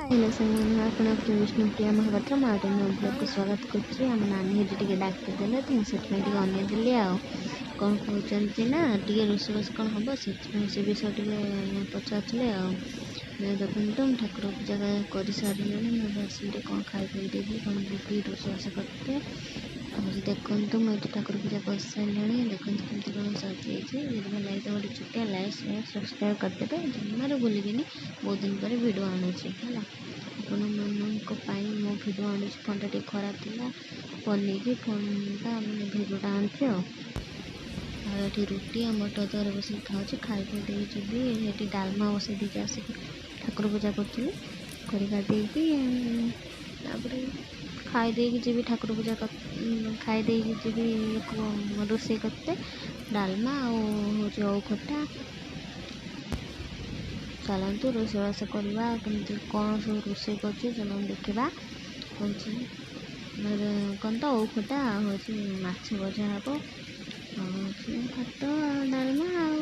Hello ସାଙ୍ଗମାନେ, ଆପଣ ବିଷ୍ଣୁପ୍ରିୟା ମହାପାତ୍ର। ମୁଁ ଆଉ ନୂଆ ବ୍ଲଗ୍କୁ ସ୍ୱାଗତ କରୁଛି। ଆମ ନାନୀ ଏଠି ଟିକେ ଡାକିଦେଲେ ତ ମୁଁ ସେଥିପାଇଁ ଟିକେ ଅନେଇଦେଲି। ଆଉ କ'ଣ କହୁଛନ୍ତି ନା ଟିକେ ରୋଷେଇବାସ କ'ଣ ହେବ, ସେଥିପାଇଁ ସେ ବିଷୟ ଟିକେ ପଚାରୁଥିଲେ। ଆଉ ଦେଖନ୍ତୁ, ମୁଁ ଠାକୁର ପୂଜା କରିସାରିଲିଣି। ମୁଁ ଏବେ ଆସିଲି ଟିକେ କ'ଣ ଖାଇ ପିଇ ଦେଇକି କ'ଣ ଯିବି ରୋଷେଇବାସ କରତେ। ଆଉ ଦେଖନ୍ତୁ, ମୁଁ ଏଠି ଠାକୁର ପୂଜା କରିସାରିଲିଣି। ଦେଖନ୍ତୁ କେମିତି କ'ଣ ସଜେଇଛି। ଯଦି ଭଲ ଲାଗିଥିବ, ଗୋଟେ ଛୋଟିଆ ଲାଇକ୍, ସେୟାର, ସବସ୍କ୍ରାଇବ୍ କରିଦେବେ। ଜମାରୁ ଭୁଲିବେନି। ବହୁତ ଦିନ ପରେ ଭିଡ଼ିଓ ଆଣୁଛି, ହେଲା। ଆପଣମାନଙ୍କ ପାଇଁ ମୁଁ ଭିଡ଼ିଓ ଆଣୁଛି। ଫୋନ୍ଟା ଟିକେ ଖରାପ ଥିଲା, ବନେଇକି ଫୋନ୍ଟା ମାନେ ଭିଡ଼ିଓଟା ଆଣୁଛି। ଆଉ ଏଠି ରୁଟି ଆଉ ମଟର ତରକାରୀ ବସିକି ଖାଉଛି। ଖାଇ ଖୁଇ ଦେଇକି ଯିବି। ଏଠି ଡାଲମା ବସେଇ ଦେଇକି ଆସିକି ଠାକୁର ପୂଜା କରୁଥିଲି। କରି ଦେଇକି ତାପରେ ଖାଇ ଦେଇକି ଯିବି, ଠାକୁର ପୂଜା ଖାଇ ଦେଇକି ଯିବି ରୋଷେଇ କରତେ। ଡାଲମା ଆଉ ହେଉଛି ଓଉ ଖଟା। ଚାଲନ୍ତୁ ରୋଷେଇବାସ କରିବା। କେମିତି କ'ଣ ସବୁ ରୋଷେଇ କରୁଛି, ଚାଲନ୍ତୁ ଦେଖିବା। ହେଉଛି କ'ଣ ତ ଓଉ ଖଟା ଆଉ ହେଉଛି ମାଛ ଭଜା ହେବ ଆଉ ହେଉଛି ଭାତ ଆଉ ଡାଲମା। ଆଉ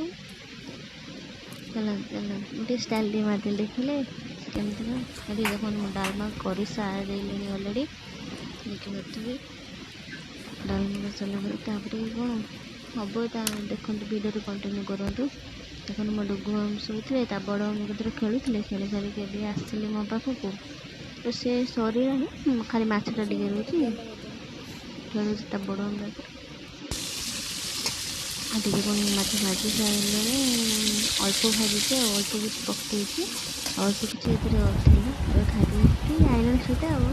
ଚାଲନ୍ତୁ ଚାଲନ୍ତୁ, ମୁଁ ଟିକେ ଷ୍ଟାଇଲ୍ ଟିକେ ମାରିଦେଲି, ଦେଖିଲେ କେମିତି କଣ। ଏଠି ଦେଖନ୍ତୁ, ମୁଁ ଡାଲମା କରିସାରିଲିଣି ଅଲରେଡ଼ି, ଦେଖିପାରୁଥିବେ। ଡାଲମା କରିସାରିଲା ପରେ ତାପରେ କ'ଣ ହେବ ତା ଦେଖନ୍ତୁ, ଭିଡ଼ିଓରେ କଣ୍ଟିନ୍ୟୁ କରନ୍ତୁ। ଦେଖନ୍ତୁ, ମୋ ଡୁଗୁ ମାମୁଁ ଶୋଇଥିଲେ, ତା ବଡ଼ ମାମୁଁ କତିରେ ଖେଳୁଥିଲେ। ଖେଳି ସାରିକି ଏବେ ଆସିଲେ ମୋ ପାଖକୁ। ତ ସେ ସରିଲାଣି, ଖାଲି ମାଛଟା ଟିକେ ରହୁଛି। ଖେଳୁଛି ତା ବଡ଼ ମାମୁଁ ପାଖରେ। ଆଉ ଟିକେ ପୁଣି ମାଛ ଭାଜି ସାରିଲେଣି। ଅଳ୍ପ ଭାଜିଛି ଆଉ ଅଳ୍ପ କିଛି ପକେଇଛି, ଅଳ୍ପ କିଛି ଏଥିରେ ଥିଲା। ଏବେ ଖାଇ ଦେଇକି ଆଇଲାଣି ସେଇଟା ଆଉ।